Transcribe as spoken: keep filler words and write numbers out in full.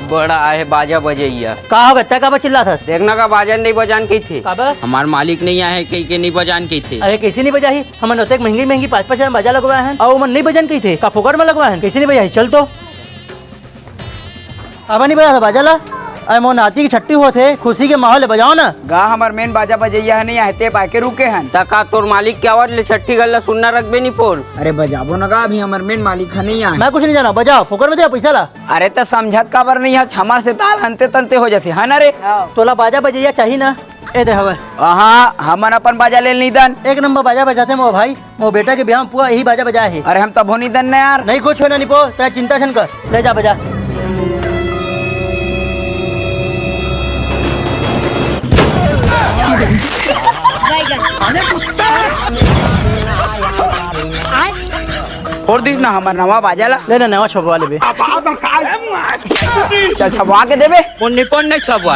बड़ा आहे बाजा बजइया। का हो गे, तैं काबर चिल्लात हस? देखना का बाजा नइ बजान कहिथे। काबर? हमार मालिक नइ आहे कहिके नइ बजान कहिथे। अरे कइसे नइ बजाही? हमन ओतेक महंगी महंगी पाँच पाँच हजार बाजा लगवाए हन, अउ ओमन नइ बजान कहिथे। का फोकट म लगवाए हन? कइसे नइ बजाही? चल तो। अब नइ बजात बाजा ला? अरे मोर नाती के छट्ठी होत हे, खुशी के माहौल हे, बजाव ना। गा हमर मेन बाजा बजइया ह नइ आहे, तें पाके रुके हन। त का तोर मालिक के आवाज ले छट्ठी गल्ला सुनना रखबे निपोर? अरे बजाबो न गा, अभी हमर मेन मालिक ह नइ आहे। मैं कुछ नइ जानव, बजाव, फोकट म दे पइसा ला। अरे त समझत काबर नइ हस, हमर से ताल हनते तनते हो जथे, है ना रे? तोला बाजा बजइया चाही ना? ए दे हवय। आहा, हमन अपन बाजा ले नइ दन। एक नंबर बाजा बजाथे मोर भाई, मोर बेटा के बिहाव म पुआ यही बाजा बजाए हे। अरे हम तभो नइ दन ना यार। नइ कुछ होय ना निपोर, तैं चिंता झन कर, ले जा बजा। फोर दिस ना हमर नवा बाजा ला। ले ना, नवा छपवा लेबे। चल छपवा के देबे। ओ निपोर नइ छपवा।